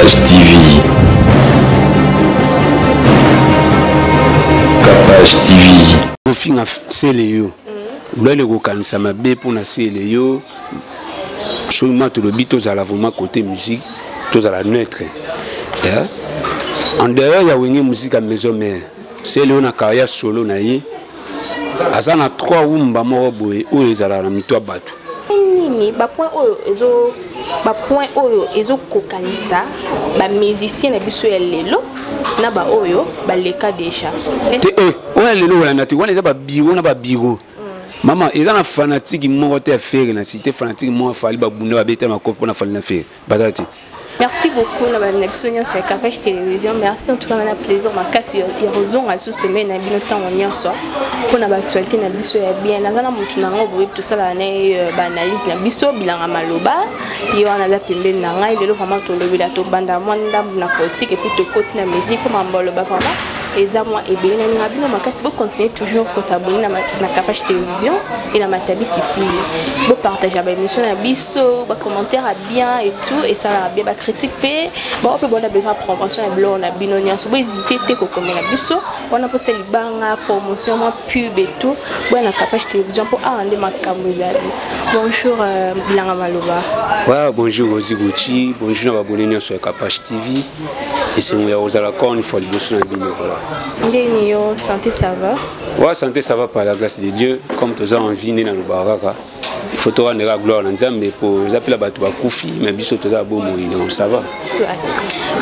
Capage TV. Capage TV. Ofinga sele yo. Lwale kokanisa mabe mpo na sele yo. Soki ma tolobi tozala vraiment côté musique, tozala neutre. Yeah. En dehors ya Wenge musique ya maison mère, sele yo na carrière solo na ye aza na trois wumba moko boye oyo ezalaka na mito ya bato. Nini ba point oyo ezo ba point oyo ezokokanisa ba musicien na biso ya lelo na ba oyo baleka déjà te eh, oyo ya lelo olanda te wana eza ba bureau na ba bureau mama eza na fanatique moko te ya Ferre na cité fanatique moko afali babunda babeta makofi mpona fali na Ferre baza te. Merci beaucoup na bana biso nyonso ya Cafesh Télévision. Merci en tout cas na plaisir makasi ya kozonga lisusu pembeni na bino ntango nyonso mpona baactualité na biso ya bien. Naza na motu na ngai boyebi tosalaka na ye euh, baanalyse na biso bilanga maloba ye wana aza pembeni na ngai lelo vraiment tolobela tobanda mwa ndambo na politique epuis tokoti na musique mpo mambo aloba vraiment eza mwa ebele na ninga bino makasi bocontinue toujours kosabone na, na Capache Télévision et na Matabi City bopartage ya baémission na biso bacommentaire ya bien et tout esalaka bien bacritique mpe bango mpe bona besoin ya promotion ya biloko na bino nyonso bohésite te kokomela biso wana mposa libanga promotion mwa pub et tout boya na Capache Télévision mpo awa nde makambo ezali. Bonjour euh, bilanga maloba. Ouais, bonjour Rosi Gucci, bonjour na babone nyonso ya Capache TV. Esengo ya kozala encore une fois liboso na bino voilà. Ndeni yo santé ça va? Ouais, santé ça va par la grâce de Dieu, comme toza en vie nde na lobaka kaka. Il faut to rendre gloire na Nzambe po eza pela bato bakufi mais biso toza bomoi donc ça va.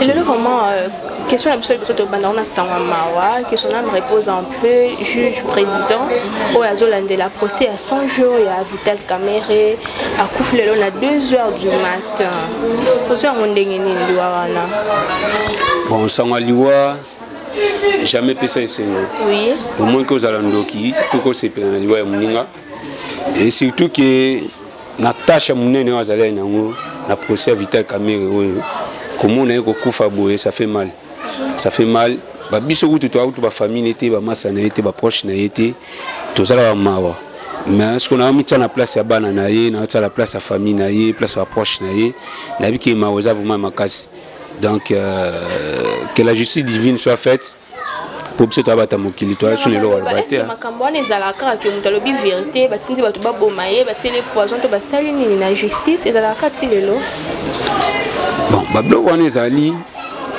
Et lelo vraiment euh, question na biso liboso tobanda wana sango ya mawa que son âme repose en peu juge président oyo azolandela procès ya 100 jours ya Vital Kamerhe akufi lelo na 2 heures du matin ozwa yango ndenge nini liwa wana? Bon, sango ya liwa jamais pesa esengo. Oui. Au moins que ozala ndoki po kosepela na liwa ya moninga et surtout que na tâche ya monene oyo azalaki nango na procès ya Vital Kamerhe oyo komona ye kokufa boye ça fait mal, ça fait mal. Babiso kutu toa kutu bafamille te, bamasa na ye te, baproche na ye te, tozalaka mawa. Mais soki naomitia na place ya bana na ye, naotia na place ya famille na ye, place ya baproche na ye, nayebi ke mawa eza vraiment makasi. Donc euh, que la justice divine soit faite po biso toyabata mokili toya so lelo baloba te. Makambo wana ezalaka kaka ke moto alobi vérité, batindi bato baboma ye, batieli poison to basali nini na justice, ezalaka kaka ti lelo. Bon, babiloko wana ezali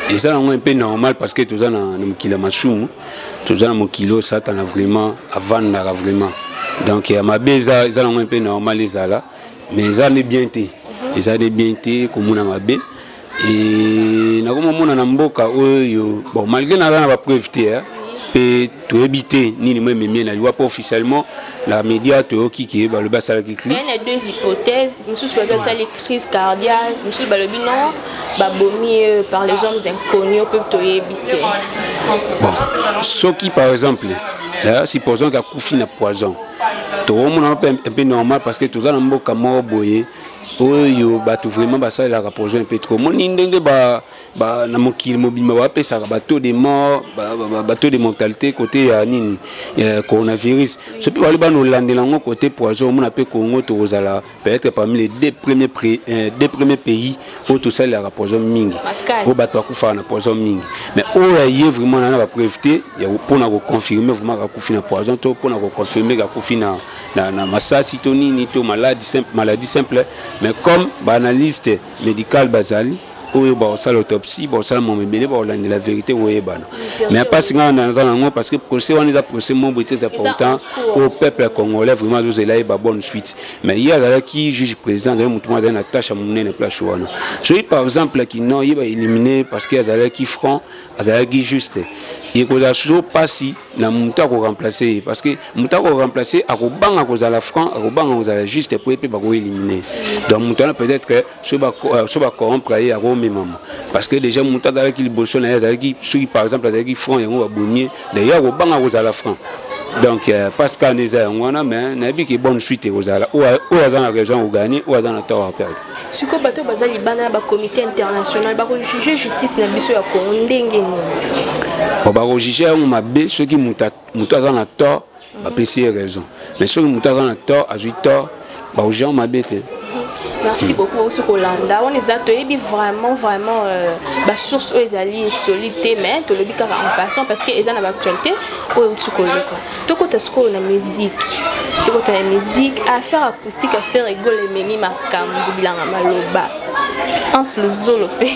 eza nango un peu normal parce que toza na mokili ya masumu, toza na mokili oyo satana vraiment avandaka vraiment. Donc ya mabe eza eza nango un peu normal ezala, mais eza nde bien te, eza nde bien te komona mabe. E nakomomona na mboka oyo, bon, malgré naza na bapreuve te mpe toyebi te nini mo ememie na liwa mpo officiellement na média toyoki ke balobi asalaki crise. Na deux hypothèses, mosusu balobi asali crise cardiaque, mosusu balobi non, babomi par les hommes inconnus mpe toyebi te. Bon, soki par exemple supposons ke akufi na poison, tokomona mpe un peu normal parce que toza na mboka moko boye oyo bato vraiment basalelaka poison mpe trop. Omoni ndenge ba, ba, na mokili mobimba bapesaka ba taux de mort, ba taux de mortalité côté ya nini ya coronavirus, so mpe bali banolandela yango côté poison. Omona mpe Congo tokozala peut-être parmi les deux premiers pays oyo tosalelaka poison mingi, oyo bato bakufaka na poison mingi. Mais oyo aye vraiment na bapreuve te mpona koconfirme vraiment akufi na poison to mpona koconfirme akufi na masasi to nini to maladie simple, maladie simple. Mais comme baanalyste médical bazali oyo bakosala autopsie, bakosala mamo ebele, bakolandela vérité koyebana. Mais mpasi ngai naza nango parce que procès wana eza procès moko très important au peuple congolais, vraiment azozela ye babonne suite. Mais ye azalaki juge président, azali motu moko azali na tâche ya monene place wana. Soki par exemple aki non, ye baélimine parce que azalaki franc, azalaki juste, ekozala toujours mpasi na motu akoremplace ye parce que motu akoremplace akobanga kozala franc, akobanga kozala juste po ye mpe bakoélimine. Donc motu wana peut-être so bacorrompre ye, akomemama parce que déjà motu azalaki liboso na ye azalaki, soki par exemple azalaki franc, yango babomi ye, d'ailleurs akobanga kozala franc. Donc parce que wana eza yango wana, mais nayebi ke bonne suite ekozala, oyo aza na raison akoganye, oyo aza na tort aperdre. Sikoyo bato baza libanda ya bacomité international bakojuge justice na biso ya Congo ndenge nini? Bon, bakojuge yango mabe soki moto aza na tort bapesi ye raison, mais soki moto aza na tort azwi tort, bakojuge yango mabe te. Merci beaucoup aussi kolanda. On eza toyebi vraiment vraiment ba source oyo ezali solide te, mais tolobi kaka en passant parce que eza na ba actualité oyo euti koleka. Tokota sikoyo na musique. Tokota na musique, affaire acoustique, affaire Egola ememi makambo bilanga maloba. Hans Luzolo pe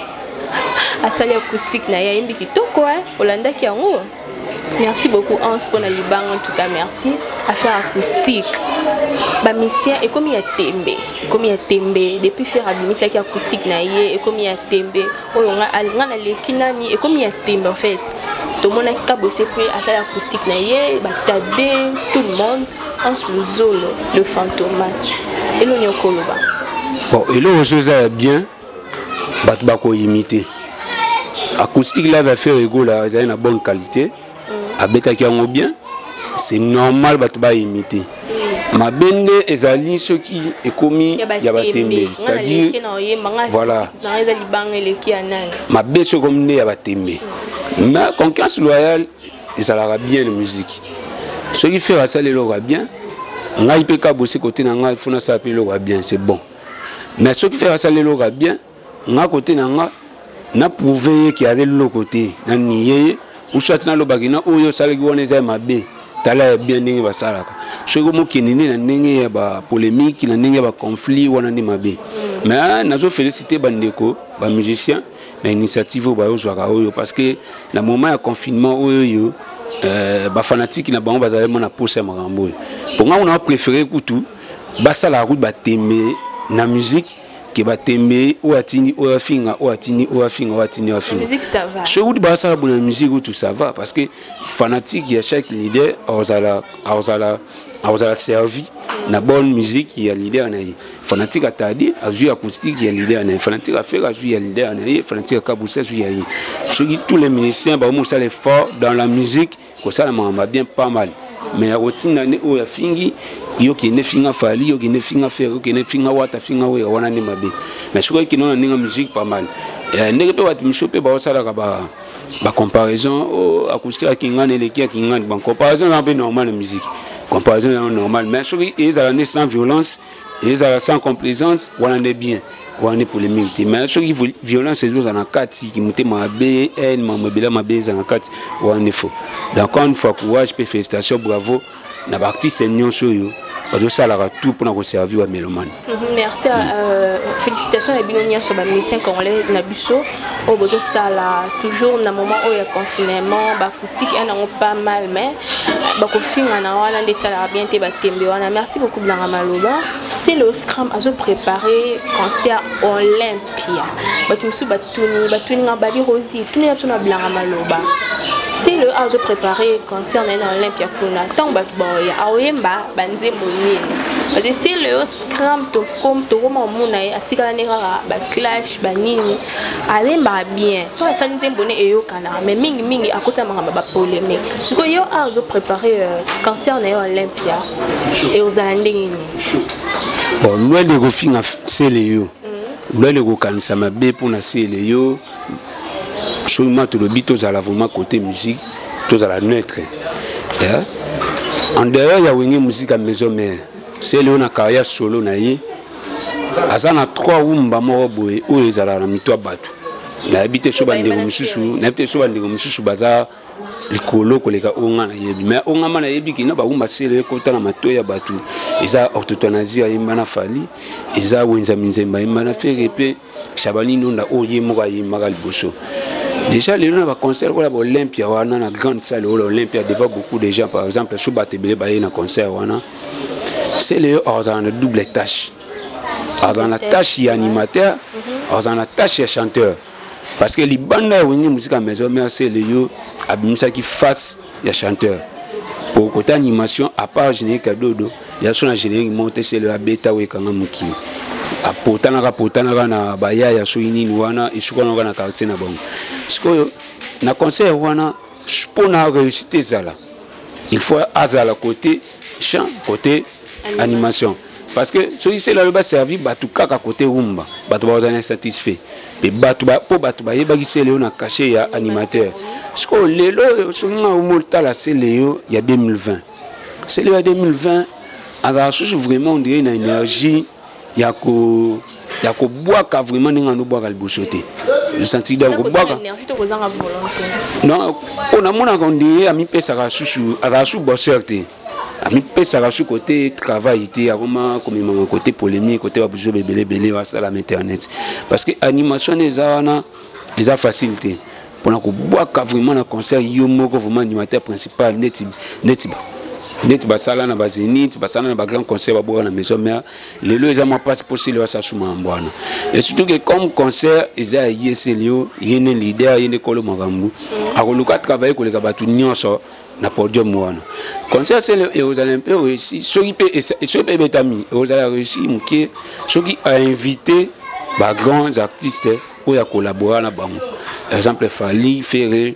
asali acoustique na ye, ayembi kitoko, olandaki yango. Merci beaucoup Hans pour la libanga, en tout cas merci. Affaire acoustique. Ba musicien ekomi ya tembe, ekomi ya tembe depuis faire abimisaki acoustique na ye, ekomi ya tembe. Oyo nga nga na leki nani, ekomi ya tembe en fait. Tomonaki Kabose pe asala acoustique na ye, ba Tade, tout le monde, Hans Luzolo, le Fantomas. Eloni okoloba. Bon, eloko so eza ya bien, bato bakoimite. Acoustique live ya Ferre Gola ezali na bonne qualité, abetaki yango bien, c'est normal bato baimite. Mabe nde ezali soki ekomi ya batembe, c'est-à-dire voilà, mabe soki ekomi nde ya batembe. Mais concurrence loyale ezalaka bien na musique. Soki Ferre asali eloko ya bien, ngai mpe Kabose kote na ngai, fo nasala mpe eloko ya bien, c'est bon. Mais soki Ferre asali eloko ya bien, nga kote na nga na prouve ye ki aza eloko te, na niye ye, ou soit nalobaki na oyo osalaki wana eza ya mabe, tala ya bien ndenge basalaka. Soki omokende nde na ndenge ya bapolémique, na ndenge ya baconflit, wana nde mabe. Mais nazo félicité bandeko bamusicien na initiative oyo bayozwaka oyo, parce que na moment ya confinement oyo bafanatike na bango bazali mona posa ya makambo oyo. Mpo nga kuna bapréféré kutu basalaka kutu batembe na musique ke batembe oyo atindi oyo afinga, oyo atindi oyo afinga, oyo atindi oyo afinga. Soki kutu basala bona musique kutu ça va, parce que fanatique ya chaque leader akozala servi na bonne musique ya leader na ye. Fanatique atadi azwi acoustique ya leader na ye, fanatique afeka azwi ya leader na ye, fanatique akabusa azwi ya ye. Soki tous les musiciens bakomosala effort dans la musique, kosala makambo bien pas mal. Mais ya kotinda nde oyo afingi yo, kende finga Fally, yo kende finga Ferre, yo kende finga Wata, finga oyo wana nde mabe. Mais soki okende na ndenge musique, pas mal. Ndenge mpe bato mosusu mpe baosalaka ba comparaison, oh, acoustique ya Kingani eleki ya Kingani. Bon, comparaison eza mpe normal na musique, comparaison eza normal, mais soki ezala nde sans violence, ezala sans complaisance, wana nde bien, wana nde polémique te. Mais soki violence ezozala na kati, motema mabe, haine, mambo ebele mabe ezala na kati, wana nde faux. Donc encore une fois, courage mpe félicitation, bravo na baartiste nyonso oyo bazosalaka tout mpona koservir bamélomane. Merci, félicitations na bino nyonso bamusicien congolais na biso oyo bozosala toujours na moment oyo ya confinement baacoustique ya nango pas mal, mais bakofingana wana nde esalaka bien te, batembe wana. Merci beaucoup Bilanga Maloba. C'est le Scram azo préparé concert Olympia. Bato mosusu batuni, batuni nga babi Rosi, tuni na biso na Bilanga Maloba. C'est le azo préparé concert na ye na Olympia kuna, ntango bato baoya aoyemba banzembo nini? Parce que c'est le Scram, tokoma omona ye atikala nde kaka baclash banini. Ayembaka bien, soki asali nzembo ne eyokanaka, mais mingimingi akota makambo ya bapolémique. Sikoyo yo awa ozopréparé concert na ye Olympia, eozala ndenge nini? Bon, loin de kofinga sele yo, loin de kokanisa mabe mpona sele yo, soki ma tolobi tozala vraiment côté musique, tozala neutre. En dehors ya Wenge Musique ya Maison Mère, sele oyo na carrière solo na ye aza na trois rumba moko boye oyo ezalaka na mito ya bato. Nayebi te so bandeko mosusu, nayebi te so bandeko mosusu baza likolo koleka oyo nga nayebi, mais oyo nga ma nayebi kina barumba sele ekota na matoi ya bato eza Orthotonasie ayemba na Fally, eza Wenza Minzemba ayemba na Ferre, mpe Shabani Nonda oyo ye moko ayembaka liboso. Déjà lelo na baconcert oyo ya baOlympia wana na grande salle oyo Olympia, devant beaucoup de gens, par exemple so bato ebele baye na concert wana, sele oyo azala na double tâche: azala na tâche ya animateur, azala na tâche ya chanteur, parce que libanda ya Wenge Musique ya Maison Mère, sele yo abimisaki face ya chanteur po côté animation. À part générique ya Dodo ya so na générique moko te sele abeta oyo ekanga mokili, apotanaka potanaka na bayaya soki nini wana, esukanaka na quartier na bango. Sikoyo na concert wana, mpona réussite ezala, il faut azala côté chant, côté animation, parce que soki sele oyo baservi bato kaka côté rumba, bato bakozala insatisfait mpe bato mpo bato bayebaki sele oyo na cachet ya animateur. Sikoyo lelo oyo, soki nga omotala sele yo ya 2020, sele ya 2020 azala susu vraiment on dirait na énergie ya ko Ya kobwaka vraiment ndenge anobwaka liboso te. Senti donc kobwaka. Non, mpo namonaka ondire amipesaka susu, azala su bosseur te. Amipesaka su côté travail te, akoma komemama côté polémique, côté babuzoba ebele ebele asala na internet. Parce que animation eza wana eza facile te. Mpona kobwaka vraiment na concert yo moko vraiment animateur principal neti neti neti basala na bazénith, basala na bagrand concert, babwaka na maison mère. Lelo eza mwa mpasi mpo sele basala makambo wana, et surtout que comme concert eza ya ye, sele yo ye nde leader, ye nde kolo makambo, akoluka travailler koleka bato nyonso na podium wana. Concert sele ekozala un peu réussi soki mpe soki mpe ebetami, ekozala réussi moke soki ainvité bagrands artistes oyo akolabora na bango, exemple Fally, Ferre,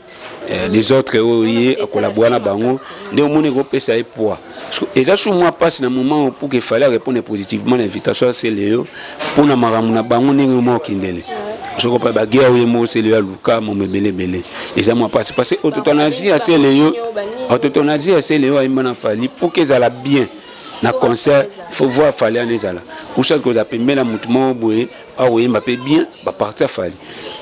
les autres oyo ye akolabora na bango, nde omoni ekopesa ye poids. Eza su mwa mpasi na moment pour que Fally arépondre positivement na invitation ya sele yo mpona makambo na bango ndenge mwa okendele. Soki opa baguerre oyo moko sele yo aluka momo ebele ebele, eza mwa mpasi parce que autotanasie ya sele yo, autotanasie ya sele yo ayemba na Fally pour que ezala bien na concert, il faut voir Fally wana ezala usaki kozala pembeni na motu moko boye akoyemba mpe bien baparti ya Fally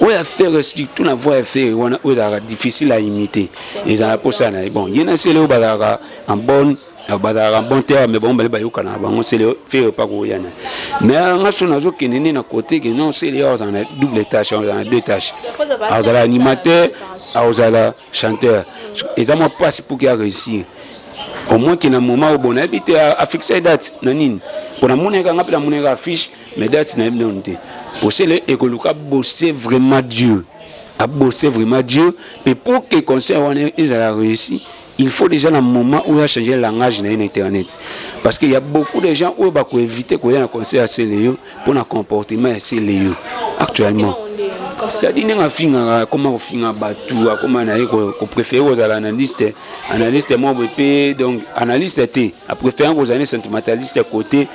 oyo affaire, surtout na voix ya Ferre wana oyo ezalaka difficile à imiter, ezala mposa na ye. Bon, ye na sele oyo bazalaka en bonne, bazalaka en bon terme, bango bale bayokana na bango. Sele Ferre pa koya na mais nga so nazokende nde na côté ke non, sele oyo azala na double tâche, azala na deux tâches, azala animateur, azala chanteur. Eza mwa mpasi pour ke aréussir au moins ke na moment oyo. Bon, nayebi te afixe date na nini, mpo namonaka nga mpe namonaka affiche, mais date nayebi nano te. Posele ekoluka bosser vraiment dur, abosser vraiment dur mpe pour que concert wana ezala réussi, il faut déjà na moment où a changé langage na internet, parce qu'il y a beaucoup de gens oyo bakoéviter koya na concert ya sele yo mpona comportement ya sele yo actuellement, c'est-à-dire ndenge afingaka, akoma kofinga bato, akoma na ye kopréféré kozala analyste, analyste moko boye mpe. Donc analyste te, apréféré kozala ne sentimentaliste côté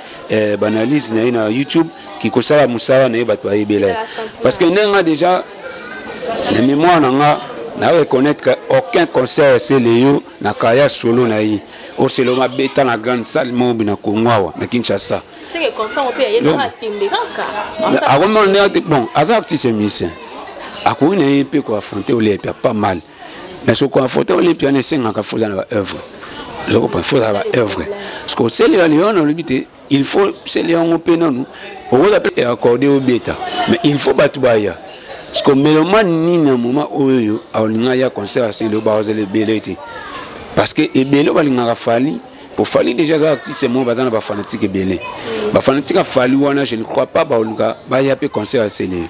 baanalyse na ye na YouTube ki kosala mosala na ye bato bayebela ye. Parce que ndenge nga déjà na mémoire na nga, na reconnaître aucun concert esele yo na carrière solo na ye osele mabeta na grande salle moko na Congo awa na Kinshasa. Akomona ndenge, bon, aza artiste musicien, akoki na ye mpe koaffronter Olympia pas mal, mais soki koaffronter Olympia wana esengaka fo oza na baœuvre, ozokopa fo ozala baœuvre, parce que oselela leyo na olobi te, il faut sele yango mpe nanu okoza mpe accordé obeta, mais il faut bato baya, parce que mélomane nini na moment oyo aolinga ya concert asele bakozala ebele te, parce que ebele oyo balingaka Fally, po Fally déjà aza artiste moko baza na bafanatique ebele. Bafanatique ya Fally wana, je ne crois pas baoluka baya mpe concert asele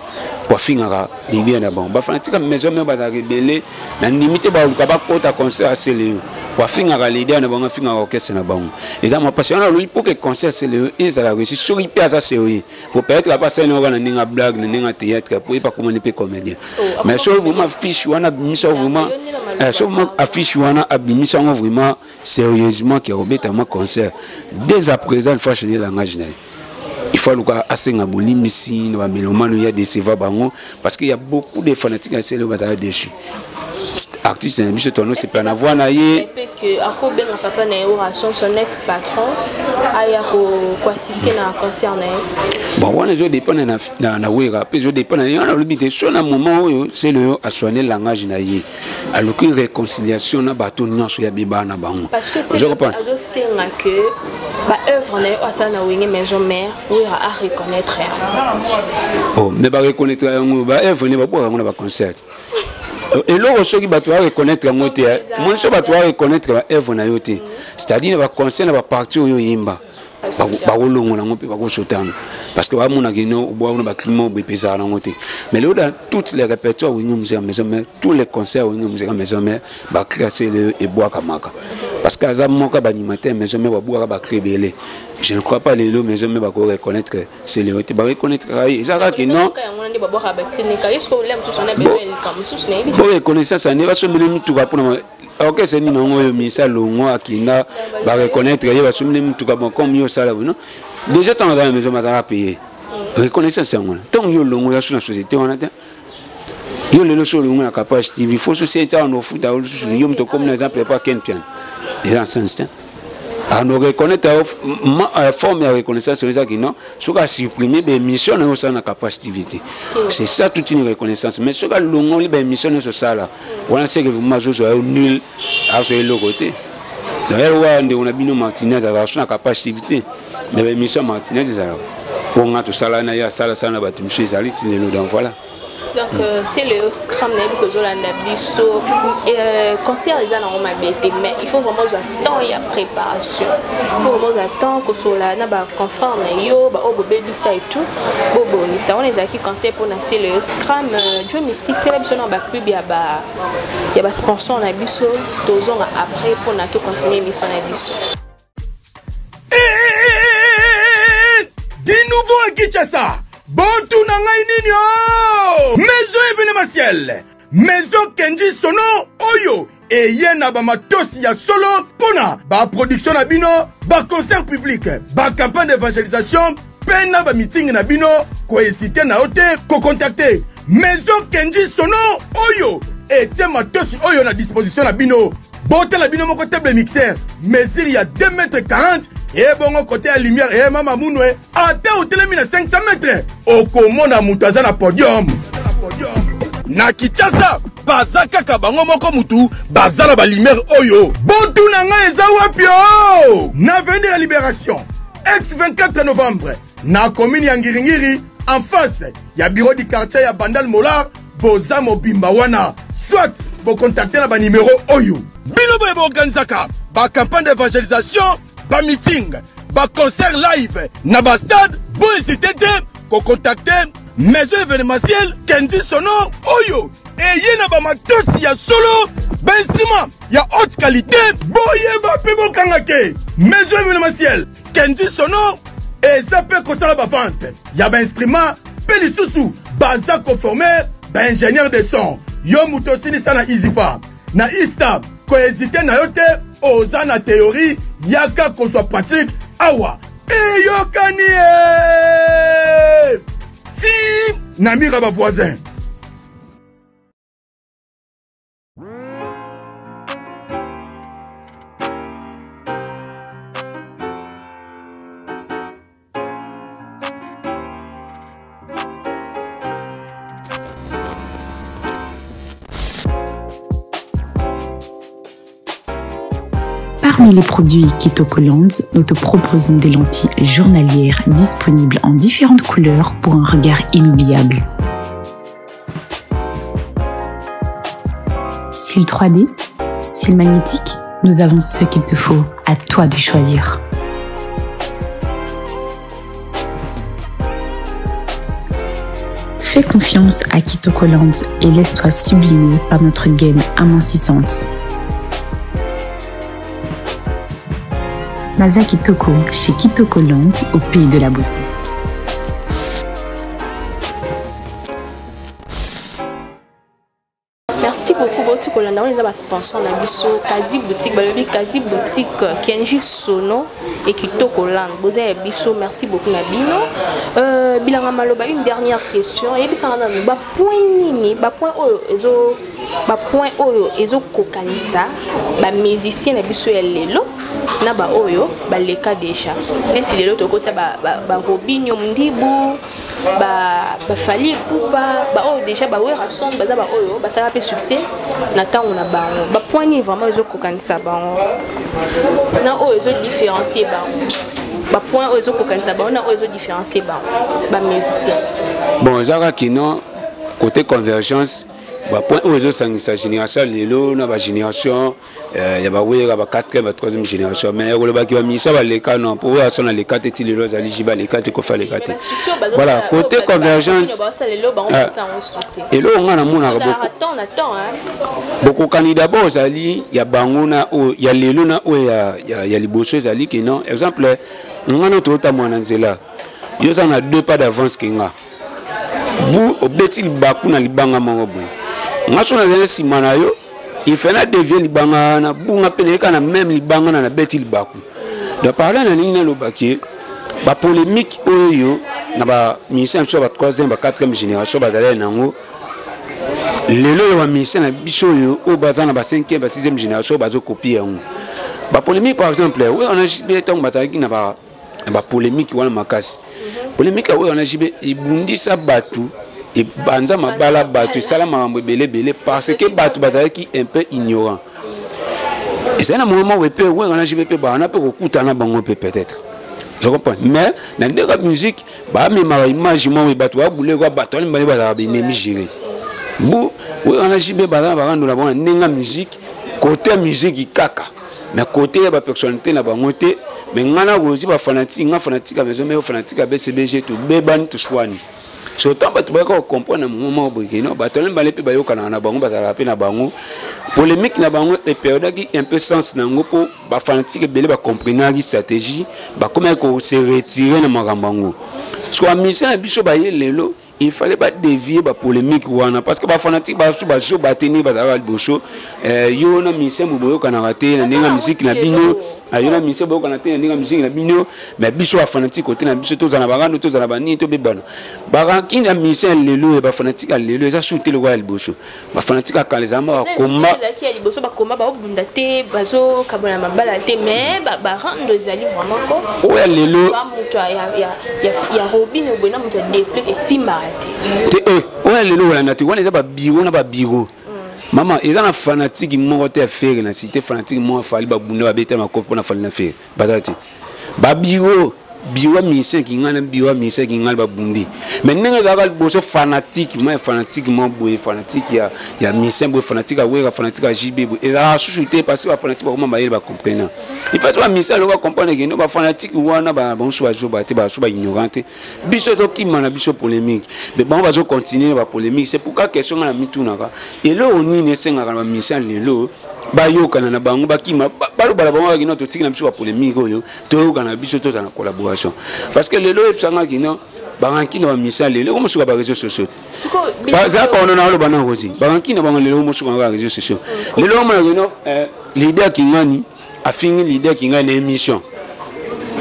po afingaka libia na bango. Bafanatique ya maison mère bazalaka ebele, na ndimi te baoluka bakota concert asele yo po afingaka leader na bango, afingaka orchestre na bango. Eza mwa mpasi wana alobi pour que concert asele yo ezala réussi soki mpe aza sérieux, po peut-être apa asali nango kaka na ndenge ya blague, na ndenge ya théâtre, po yepa komani mpe comédien. Mais soki vraiment affiche wana abimisa, vraiment soki vraiment affiche wana abimisa yango vraiment sérieusement ke akobeta mwa concert, dès à présent il faut changer langage na ye, il faut aluka asenga bolimbisi na bamélomane oyo adecevoir bango, parce que y a beaucoup de fanatiques ya sele oyo bazala déçu artiste na biso tono sepela na voix na ye. Akobenga papa na ye Orason, son ex patron, aya koassiste na concert na ye. Bon, wana ezodépendre na Wera mpe ezodépendre na ye. Wana alobi te so na moment oyo sele oyo asoigne langage na ye, aluki réconciliation na bato nyonso ya bibaa na bango. Parce que azosenga ke baœuvre na ye oyo asala na Wenge Maison Mère, Wera areconnaître yango. Oh, mais bareconnaître yango, baœuvre ne babwaka yango na baconcert. Eloko soki bato bareconnaître yango te, moni so bato bareconnaître baœuvre na yo te, c'est-à-dire na baconcert na baparti oyo oyimba, bakolongola yango mpe bakosota yango, parce que bamonaki no obwaka na baclima oyo epesaka nango te. Mais lelo dans toutes les répertoires Wenge Musica Maison Mère, tous les concerts Wenge Musica Maison Mère, bacri asele ebwakamaka, parce que aza moko ya baanimateur Maison Mère babwaka bacri ebele. Je ne crois pas lelo Maison Mère bako reconnaître seleo te, bareconnaître ye eza kaka non bo reconnaissance ane basombeli mituka mpona orchestre nini yango oyo misa longo akinda, bareconnaître ye, basombeli mituka. Bon, comme yo osala bono déjà, ntango aza na maison bazalaka paye reconnaissance yango wana. Ntango yo longo ya so na société wana te, yo lelo so olongo na Capage TV, faut société wana ofuta lisusu yo moto okomi na exemple epa Ken Pian, eza na sens te. Ano reconnaître forme ya reconnaissance oyo ezaki non, soki asupprime baémission na yo osala na capacité, c'est ça toute une reconnaissance. Mais soki alongoli baémission nyonso osala wana, seke vraiment azozwa yo nul, azwa eloko te. D'ailleurs wana ndeko na bino Martinez azalaka so na capacité, mais baémission ya Martinez ezalaka mpo nga tosala na ye, asalasala na bato mosusu, ezali ti lelo. Donc voilà. Donc c'est le scram nayebi kozolanda biso. Concert eza nango mabe te, mais il faut vraiment ozwa temps ya préparation, il faut vraiment ozwa temps kosola na baconfrère na yo, baoyo bobebisa et tout, bobongisa. Wana ezalaki conseil mpona c'est le scram. Joe Mystique, tiela biso na bapub ya basponsor na biso, tozonga après mpona tocontinue émission na biso. Du nouveau à Kinshasa, botuna ngai nini o maison événementielle Maison Kenji Sono oyo eye na bamatosi ya solo mpona baproduction na bino, baconcert public, bacampagne d'évangélisation mpe na bamitingi na bino. Kohésite na yo te kocontacte Maison Kenji Sono oyo etie matosi oyo na disposition na bino. Botala bino moko: table mixeur, mesure ya 2 mètre 40, ebongo kote ya lumière e mama munwe, ata otelemi na 500 mètre, okomona moto aza na podium. Na Kinshasa baza kaka bango moko mutu baza na balumière oyo. Botuna ngai eza wapi? O na avenue ya Libération, ex 24 Novembre, na commune ya Ngiringiri, en face ya bureau du quartier ya Bandal Molar. Boza mobimba wana, soit bokontakte na banimero oyo. Bino boye boorganizaka bacampagne d'évangélisation, bameeting, baconcert live na bastade, bohésite te kokontakte maison événementielle Kendi Sono oyo eye na bamatosi ya solo, bainstrument ya haute qualité. Boyeba mpe bokanga ke maison événementielle Kendi Sono eza mpe kosala bavente ya bainstrument, mpe lisusu baza koforme baingénieur de son. Yo moto osilisa na ISIPA, na ISTA, kohésite na yo te. Oza na théorie, yaka kozwa pratique awa. Eyokani ye ti na mira bavoisin. Parmi les produits Kitokoland, nous te proposons des lentilles journalières disponibles en différentes couleurs pour un regard inoubliable. Style 3D, style magnétique, nous avons ce qu'il te faut. À toi de choisir. Fais confiance à Kitokoland et laisse-toi sublimer par notre gaine amincissante. Naza Kitoko chez Kitokoland, au pays de la beauté. Merci beaucoup. Boti kolanda, wana eza basponsor na biso: Kazi Boutique, balobi Kazi Boutique, Kenji Sono e Kitoko Land. Boza ya biso, merci beaucoup na bino. Bilanga Maloba, une dernière question: eyebisanga nanu bapoint nini, bapoint oyo ezo, bapoint oyo ezokokanisa bamusicien na biso ya lelo na baoyo baleka déjà. Neti lelo tokota baRobinho Mundibu, baFally Ipupa, baoyo déjà baWerrason, baza baoyo basala mpe succès na ntango na bango. Bapoint nini vraiment ezokokanisa bango na oyo ezodifférencie bango? Bapoint oyo ezokokanisa bango na oyo ezodifférencie bango, bamusicien? Bon, eza kaka kino côté convergence, bapoint oyo ezosangisa génération lelo na bagénération ya bawera, ba 4e, ba 3e génération. Mais kolobaki bamusicien baleka, non, po oyo aso na leka te ti lelo azali ji baleka te, Kofi aleka te. Voilà, côté convergence, eloko nga namonaka, bokokani d'abord ezali ya bango na oyo ya lelo na oyo ya liboso ezali ke non, exemple, nga na tozotambola na nzela, yo oza na deux pas d'avance ke nga. Bu obeti libaku na libanga moko boye, nga so nazali nsima na yo, il faut na dévier libanga wana, bunga mpe nayeka na même libanga na nabeti libaku. Donc par là nalingi nalobaki bapolémique oyo na bamusicien na biso ya ba 3e, ba 4e génération bazalaki nango, lelo oyo bamusicien na biso oyo baza na ba 5e, ba 6e génération bazokopie yango. Bapolémique, par exemple, oyo wana JB, ntango bazalaki na bapolémique wana makasi, polémique oyo wana JB ebundisa bato, ebanza mabala bato, esala makambo ebele ebele, parce que bato bazalaki un peu ignorant. Ezali na moment moko mpe oyo wana JB mpe bana mpe kokutana bango mpe peut-être, je comprends, mais na ndenge ya musique bamemaka image moko, bato babule kwa bato wana mibale bazalaka baennemi géré bu. Oyo wana JB baza na barando na bango na ndenge ya musique, côté ya musique kaka, mais côté ya bapersonnalité na bango te. Mais ngai na Rosi, bafanatique, nga fanatique ya Maison Mère, fanatique ya BCBG, tobebani, toswani. Surtout bato bayaka kocomprendre na moment moko boye keno bato wana mibale mpe bayokanaka na bango, bazalaka mpe na bango. Polémique na bango eperdaki un peu sens na yango, mpo bafanatique ebele bacomprenaki stratégie, bakomaki kose retirer na makambo yango. Parce que bamusicien na biso baye lelo, il fallait badévier bapolémique wana, parce que bafanatique baso bazoba te. Ndenge bazalaka liboso, yo na musicien bo boyokanaka te na ndenge ya musique na bino, yo na musicien boyokana te na ndenge ya musique na bino, mais biso bafanatique kote na biso tozala na barando, tozala banini, tobebana. Barankine ya musicien lelo, ya bafanatique ya lelo, eza su te lokola ya liboso. Bafanatique ya kala ezala bakoma ezalaki ya liboso, bakoma baobunda te, bazokabona mabala te, mais barando ezali vraiment ko oyo ya lelo. Moto ya Robin boye na moto ya Déplick esimbaka te. Te, oyo ya lelo olanda te. Wana eza babiro na babiro, mama. Eza na fanatique moko te ya Ferre na cité, fanatique moko ya Fally babunda, babeta makofi mpona Fally na Ferre, baza te. Babiro, biro ya musicien kingani na biro ya musicien kingani babundi. Mais ndenge ezalaka liboso, fanatique ma fanatique mo boye, fanatique ya musicien boye, fanatique ya Wera, fanatique ya JB boye, ezalaka susu te, parce que bafanatique bakoma mayele, bacomprena. Il faut bamusicien alo bacomprendre kendo bafanatique wana banso bazoba te, baso baignorant te. Biso tokima na biso polémique, mais bango bazocontinue na bapolémique. C'est pourquoi question nga na mitunaka: eloko nini esengaka na bamusicien lelo bayokana na bango, bakima, balobala bango kaki no, totiki na biso bapolémique oyo, toyokana na biso, tozala na collaboration? Parce que lelo oyebisangaki no, barankine na bamusicien lelo ekomosuka baréseau sociaux te. Baza kono na oloba na Rosi, barankine na bango lelo ekomosuka na baréseau sociaux. Lelo omonaki no, leader kingani afingi leader kingani na émission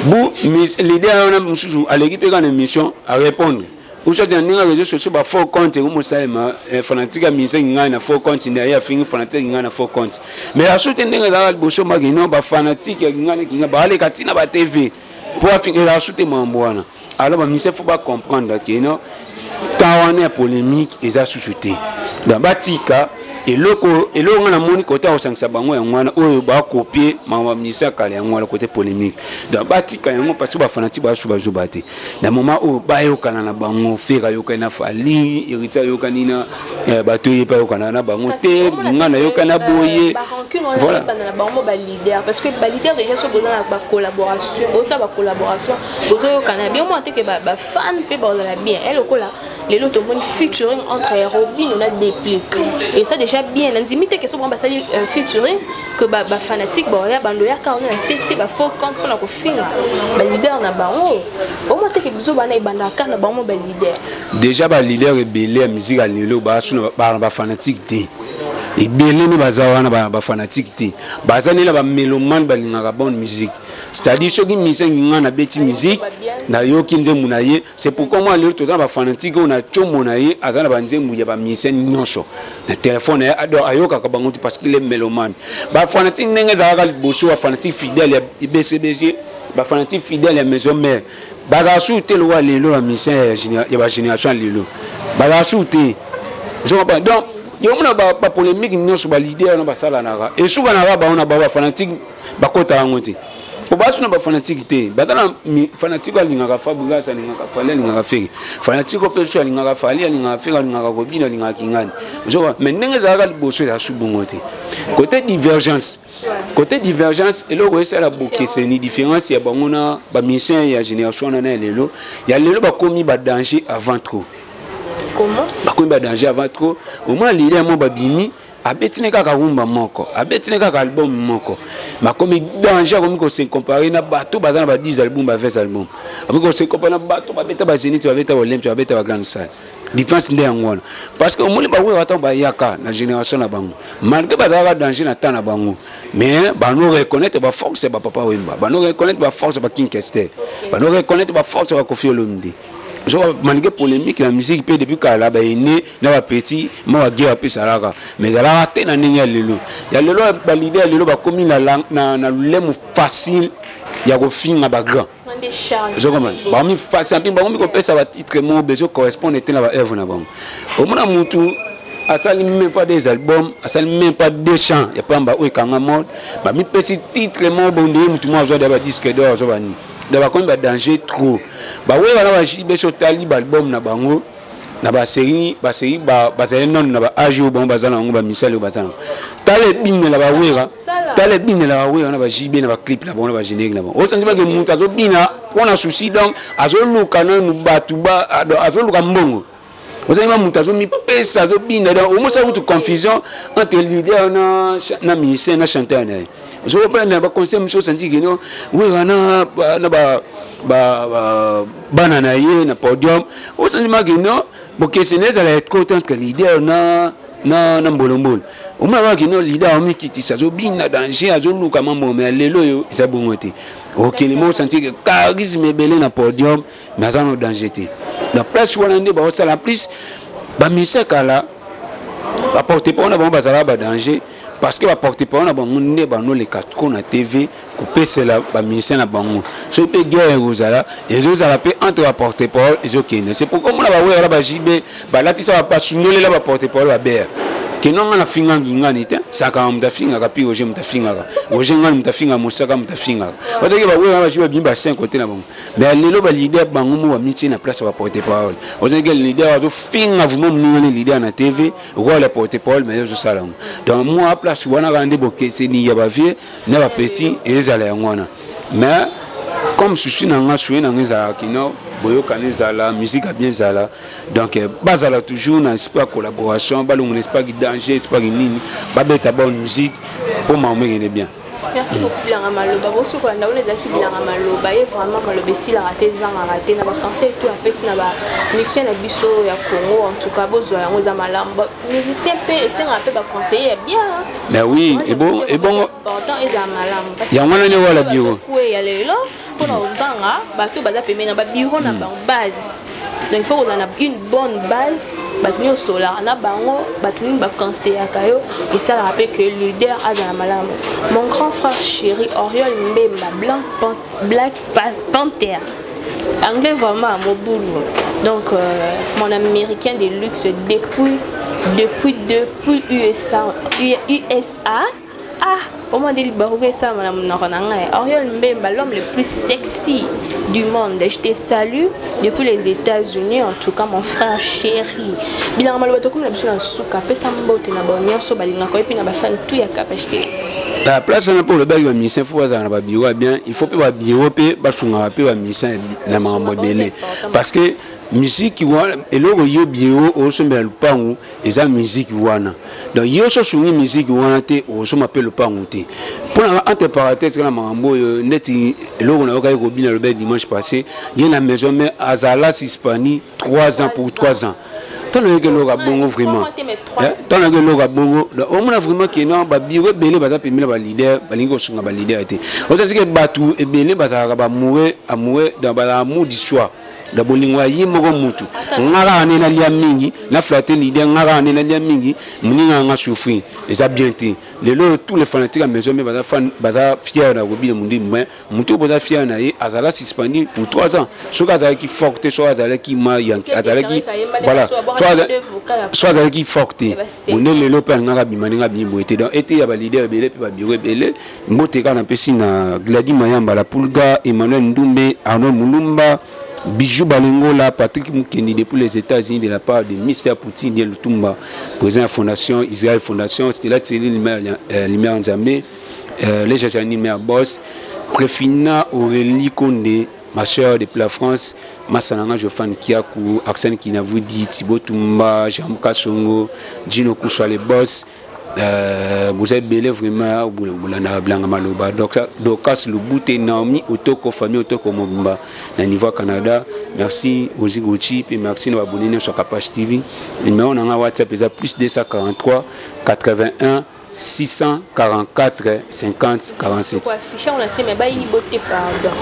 bu, leader wana mosusu aleki mpe kaka na émission arépondre. Usati na ndenge ya réseau sociaux, bafaux compte ekomosalema, fanatique ya musicien ngai na faux compte na ye afingi fanatique ngai na faux compte. Mais asu te ndenge ezalaka liboso, makino bafanatique ya ngai kinga baaleka ntina ba TV mpo afingi, ezalaka su te mambo wana. Alors bamusicien faut bacomprendre keno temps wana ya polémique eza susu te. Donc batika eloko. Eloko nga namoni kote akosangisa bango yango wana, oyo bakopie makambo ya musicien ya kala, yango wana kote polémique. Donc batika yango, parce que bafanatique basu bazoba te. Na moment oyo bayokana na bango, Ferre ayokani na Fally, Héritier ayokani na bato, ye mpe ayokana na bango te, nga nayokani na boye. Voilà, na bango baleader, parce que baleader déjà so boza na bacollaboration, bozosala bacollaboration, bozoyokana bien, omona te ke bafan mpe bazala bien. Lokola lelo tomoni featuring entre Robin na Déplick, et ça déjà bien. Nandimi te ke so bango basali featuring que bafanatique baoya bando yaka wana na cc bafaux compte mpona kofinga baleader na bango. Omona te ke biso bana ebandaka na bango baleader. Déjà baleader ebele ya musique ya lelo bana bafanatique te. Ebele nde baza wana bafanatique te, baza nde na bamélomane, balingaka bonne musique. C'est-à-dire soki musicien nga nabeti musique, nayoki nzembo na ye. C'est pourquoi moi lelo toza na bafanatique oyo na tiomo na ye aza na banzembo ya bamusicien nyonso na telefone na ye, donc ayokaka bango te, parce qu'il est mélomane. Bafanatique ndenge ezalaka liboso, bafanatique fidèle ya BCBG, bafanatique fidèle ya Maison Mère, bazala su te lokola lelo. Bamusicien ya bagénération ya lelo bazala su te. Donc yomona bapolémique nyonso baleader wana basalanaka, esukanaka bango na bango, bafanatique bakota yango te, po basu na bafanatique te. Baza na fanatique alingaka Fabregas, alingaka Fally, alingaka Ferre. Fanatique mpe so alingaka Fally, alingaka Ferre, alingaka Robin, alingaka kingani. Mais ndenge ezalaka liboso ezala su bongo te. Côté divergence, eloko esala bokeseni, différence ya bango na bamusicien ya génération wana na ya lelo, ya lelo bakomi badanger avant trop. Bakomi badanger avant trop. Omona leader mo babimi, abetini kaka rumba moko, abetini kaka album moko, bakomi danger. Akomi kose comparer na bato baza na ba 10 album, ba 20 album. Akomi kose comparer na bato babeta bazénith, babeta Olympia, babeta bagrande salle. Différence nde yango wana, parce que omoni bawera, ntango bayaka na génération na bango, malgré bazalaka danger na temps na bango, mais bano reconnaître baforce ya bapapa Wemba, bano reconnaître baforce ya baking Kester, bano reconnaître baforce ya baKoffi Olomide. Soki malgré polémique na musique mpe depuis kala, baene na bapetit mwa baguerre mpe esalaka, mais ezalaka te na ndenge ya lelo. Ya lelo, baleader ya lelo bakomi na lolemo facile ya kofinga bagrand. Ozokoma bakomi facile mpe bakomi kopesa batitre moko bezo correspondre te na baœuvre na bango. Omona mutu asali même pas des albums, asali même pas deux chants ya pamba oyo ekanga mode, bamipesi titre moko bonde, ye mutu moko azwa da badisque d'or, azwa banini. Donc bakomi badanger trop. Bawera na baJB, so otali baalbum na bango na basérie, basérie bazali nano na baage oyo bango baza na yango, bamisali oyo baza nango. Tala ebinela bawera, tala ebinela bawera na baJB na baclip na bango, na bagénérique na bango, osanti bake moto azobina mpona souci. Donc azoluka nanu bato, azoluka mbongo. Ozali ma moto azomipesa, azobina. Donc omosala kutu confusion entre leader na musicien na chanteur na ye. Ozokopana baconseil mosusu, osanti keno wera na bana na ye na podium, osanti makeno bokeseni ezala ekote entre leader na mbolombolo. Omona kaka kino leader amikitisa, azobina danger, azoluka mambo. Me lelo oyo eza bongo te. Okelema, osanti ke charisme ebele na podium, mais aza no danger te na place wana. Nde baosala plus bamusicien kala, baporte parole na bango bazalaka badanger, parce que baporte parole na bango nde banoleka trop na TV kopesela bamusicien na bango. Soki mpe guerre ekozala, ezozala mpe entre baporte parole, ezokende. C'est pourquoi mona bawera, baJB balatisa, basundolela baporte parole babere keno. Nga nafingangi ngani te, sakaka moto afingaka pi Roger, moto afingaka Roger ngani, moto afingaka Mosaka, moto afingaka bataki. Bawera, baJB babimi ba 5 côté na bango. Mais lelo baleader bango mo bamitie na place ya baporte parole. Ozalaki leader azofinga vraiment moninga ne leader na TV, rôle ya porte parole, mais ezosala yango. Donc mwa place wana kaka nde bokeseni ya bavieux na bapetit ezala yango wana. Mais comme souci na nga, souye na nga ezalaka kino boyokani ezala, musique ya bien ezala. Donc bazala toujours na esprit ya collaboration, balongo na esprit ya danger, esprit ya nini, babeta bonne musique mpo makambo ekende bien. Merci beaucoup. Bilanga Maloba, bosokola wana ezalaki Bilanga Maloba. Ye vraiment maloba esilaka te, ezangaka te na baconseil to apesi na bamusicien na biso ya Congo. En tout cas bozwa yango, eza malamu. Musicien mpe esengaka mpe baconseiller ya bien. Mais oui, ebongo important ezala malamu. Yango wana nde wala bureau. Ya lelo mpona kozanga bato baza pembeni na babureau na bango base. Donc il faut kozala na une bonne base, bato nyonso osolaka na bango, bato nini baconseillaka yo, esalaka mpe que leader azala malamu. Mon grand frère chéri Oriol Mbemba Blanc, Black Panther, anglais vraiment mobulu. Donc mon américain de luxe depuis USA, USA. Ah, au nde libaruka esalama na monoko na ngai. Oriol Mbemba, l'homme le plus sexy du monde, je te salue depuis les États-Unis. En tout cas mon frère chéri Bilanga Maloba, tokomi na biso na suka. Apesa mbote na bango nyonso balingaka ye mpe na bafani tout ya Capacité. La place wana mpo olobaki bamusicien faut bazala na babureau ya bien. Il faut mpe babureau mpe basungaka mpe bamusicien na makambo ebele, parce que musique wana, eloko yo bureau ozosombela lupangu eza musique wana. Donc yo so osungi musique wana te, okosomba mpe lupangu te. Mpona entre parenthèse kaka na makambo oyo, neti eloko nayokaki kobina lobaki dimanche passé, ye na Maison Mère azala suspendu 3 ans, pour 3 ans. Ntango nayoki eloko ya bongo vraiment, ntango nayoki eloko ya bongo, omona vraiment ke non, babureau ebele baza pembeni na baleader, balingi kosunga baleader te. Ozasike bato ebele bazalaka bamoure amoureux dans bazala amour du soir na bolingo ya ye moko. Mutu nga kaka nde nalia mingi, na flatte leader, nga kaka nde nalia mingi, moninga nga souffrir, eza bien te. Lelo tous les fanatiques ya Maison Mère baza fan, baza fier na kobina mondimi, mais motu oyo boza fier na ye azala suspendu pour 3 ans. Soki azalaki fort te, soki azalaki ma azalaki, voilà, so azalaki fort te, bonde lelo mpe alingaka bima ndenge abimi boye te. Donc ete ya baleader ebele mpe babureau ebele. Mbote kaka napesi na Gladi Mayamba, la Pulga, Emmanuel Ndumbe, Arnold Mulumba, Bijou Balengola, Patrick Mukendi depuis les États-Unis de la part de Mr. Poutine de Lutumba, président de la Fondation Israël Fondation, Stella Tseli Lumière, Lumière Nzambe, les Jajani Mère Boss, Préfina Aurélie Kondé, ma soeur depuis la France, Massananga Jofan Kiakou, Arsène Kinavoudi, Thibaut Tumba, Jean Kassongo, Gino Kousswa les boss, boza ebele vraiment. Bolanda Bilanga Maloba, Dorcas Lubute, Naomi Otoko, famille Otoko mobimba na niveau ya Canada. Merci Ozi Gucci mpe merci na babone nyonso ya Kapache TV. Numéro na nga WhatsApp eza plus 243 81. 644 50 47. Koaffiche yango na se me bayibo te pardon.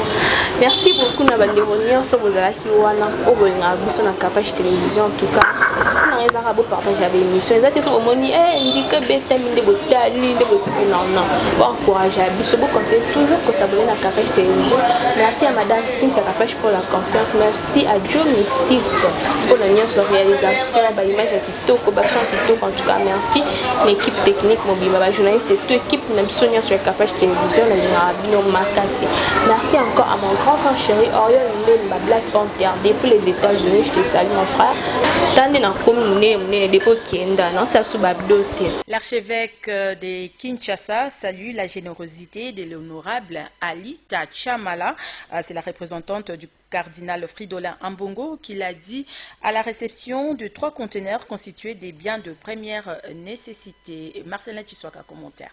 Merci beaucoup na bandeko nyonso bozalaki wana oyo bolingaka biso na Capage Télévision. En tout cas, souci na ngai ezalaka bopartage ya baémission eza te soki omoni eh, ndika ebetami nde botali nde bosepe non non boencourage ya biso bocontinue toujours kosabone na Capage Télévision. Merci à madame Cynthia Capage pour la confiance. Merci à Joe Mystique mpo na nyonso réalisation baimage ya kitoko bason kitoko. En tout cas merci na équipe technique mobimba bajournaliste et tout équipe na biso nyonso ya Capage Télévision nalingaka bino makasi. Merci encore à mon grand frère chéri Oriol Mbemba Black Panther depuis les États-Unis. Je te salue mon frère tande nakomi monene monene depuis okenda naosala so babdo te. L'archevêque de Kinshasa salue la générosité de l'honorable Alita Chamala. C'est la représentante du cardinal Fridolin Ambongo qui l'a dit à la réception de 3 conteneurs constitués des biens de première nécessité. Marcelin Chiswaka, commentaire.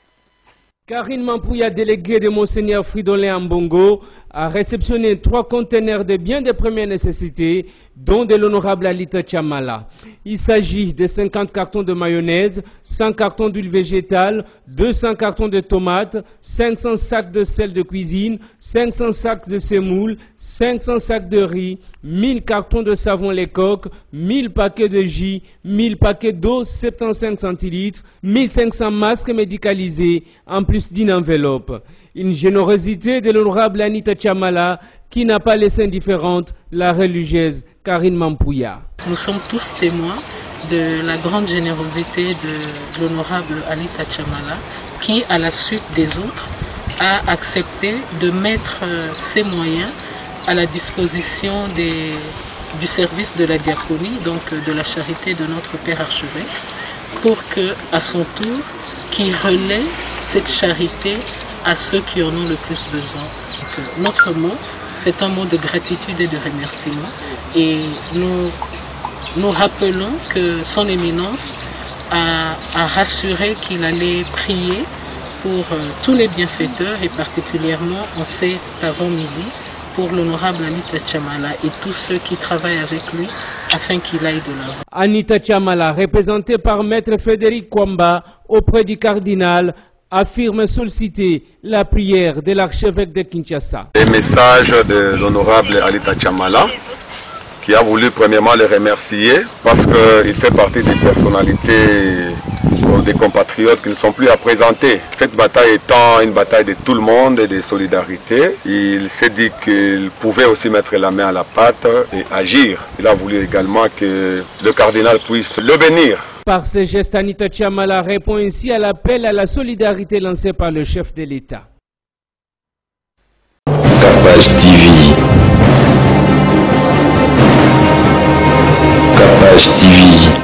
Karine Mampouya, déléguée de Monseigneur Fridolin Ambongo, a réceptionné 3 conteneurs de biens de première nécessité, dont de l'honorable Alita Chamala. Il s'agit de 50 cartons de mayonnaise, 100 cartons d'huile végétale, 200 cartons de tomates, 500 sacs de sel de cuisine, 500 sacs de semoule, 500 sacs de riz, 1000 cartons de savon les coques, 1000 paquets de jus, 1000 paquets d'eau 75 centilitres, 1500 masques médicalisés, en plus d'une enveloppe. Une générosité de l'honorable Anita Chamala qui n'a pas laissé indifférente la religieuse Karine Mampouya. Nous sommes tous témoins de la grande générosité de l'honorable Anita Chamala qui, à la suite des autres, a accepté de mettre ses moyens à la disposition du service de la diaconie, donc de la charité de notre Père archevêque, pour que, à son tour, qu'il relaie cette charité à ceux qui en ont le plus besoin. Donc, notre mot, c'est un mot de gratitude et de remerciement. Et nous, nous rappelons que son éminence a rassuré qu'il allait prier pour tous les bienfaiteurs et particulièrement en cet avant-midi pour l'honorable Anita Chamala et tous ceux qui travaillent avec lui afin qu'il aille de l'avant. Anita Chamala, représentée par Maître Frédéric Kwamba auprès du cardinal, affirme solliciter la prière de l'archevêque de Kinshasa. Le message de l'honorable Anita Chamala, qui a voulu premièrement le remercier parce qu'il fait partie des personnalités, des compatriotes qui ne sont plus à présenter. Cette bataille étant une bataille de tout le monde et de solidarité, il s'est dit qu'il pouvait aussi mettre la main à la pâte et agir. Il a voulu également que le cardinal puisse le bénir. Par ce geste, Anita Chamala répond ainsi à l'appel à la solidarité lancé par le chef de l'État. Capage TV. Capage TV.